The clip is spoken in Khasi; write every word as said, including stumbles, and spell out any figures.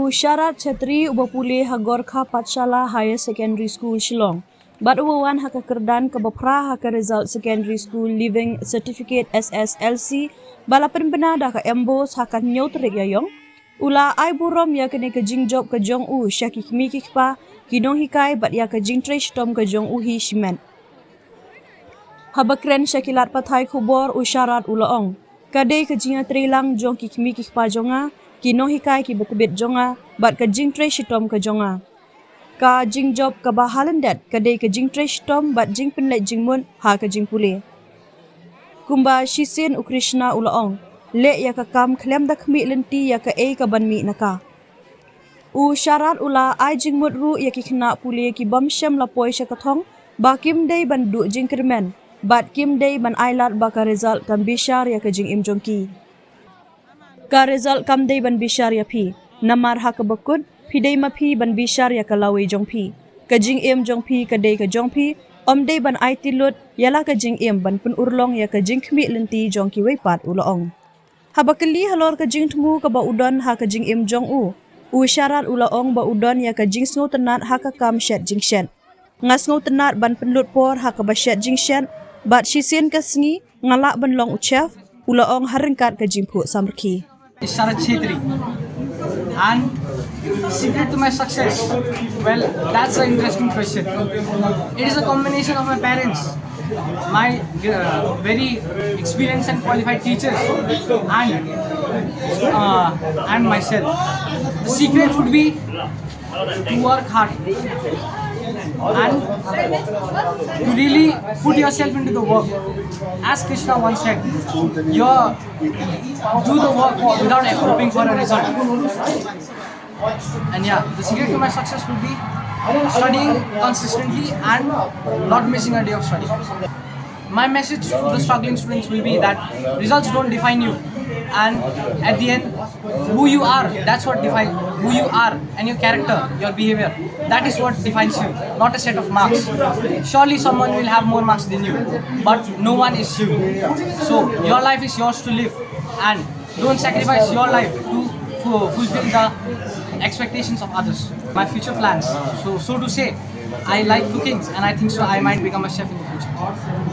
U Sharat Chetri uba pule ha Gorkha Pathshala Higher Secondary School Shillong bad uba wan ha ka kyrdan kaba phra ha ka result Secondary School Leaving Certificate S S L C ba la pynbna da ka MBOSE ha ka hynñiew tarik Ïaïong, u la ai burom ïa kane ka jingjop ka jong u sha ki kmie ki kpa, ki nonghikai bad ïa ka jingtrei shitom ka jong u hi shimet. Haba kren sha ki lad pathai khubor, u Sharat u la ong, ka dei ka jingïatreilang jong ki kmie ki kpa jong nga, ki nonghikai kiba tbit jong nga bad ka jingtrei shitom ka jong nga. Ka jingjop kaba ha lyndet ka dei ka jingtrei shitom bad jingpynleit jingmut ha ka jingpule. Kumba shisien u Krishna u la ong, leh ïa ka kam khlem da khmih lynti ïa kaei ka ban mih na ka. U Sharat u la ai jingmut ruh ïa ki khynnah pule ki bym shym la poi sha ka thong ba kim dei ban duh jingkyrmen bad kim dei ban ai lad ba ka result kan bishar ïa ka jingim jong ki. Ka result kam dei ban bishar ïa phi, namar ha kaba kut phi dei ma phi ban bishar ïa ka lawei jong phi. Ka jingim jong phi ka dei ka jong phi, ym dei ban aiti lut ïa la ka jingim ban pynurlong ïa ka jingkhmih lynti jong kiwei pat, u la ong. Haba kylli halor ka jingthmu kaba u don ha ka jingim jong u, u Sharat u la ong ba u don ïa ka jingsngewtynnat ha ka kam shet jingshet. Nga sngewtynnat ban pynlut por ha kaba shet jingshet bad shisien ka sngi nga lah ban long u chef, u la ong ha ryngkat ka jingphuh samrkhie. Sharat Chetri. And secret to my success? Well, that's an interesting question. It is a combination of my parents, my uh, very experienced and qualified teachers, and uh, and myself. The secret would be to work hard and to really put yourself into the work. As Krishna once said, your do the work without hoping for a result. And yeah, the secret to my success will be studying consistently and not missing a day of study. My message to the struggling students will be that results don't define you, and at the end, who you are, that's what defines who you are, and your character, your behavior, that is what defines you, not a set of marks. Surely someone will have more marks than you, but no one is you. So your life is yours to live, and don't sacrifice your life to fu- fulfill the expectations of others. My future plans. So, so to say, I like cooking, and I think so I might become a chef in the future.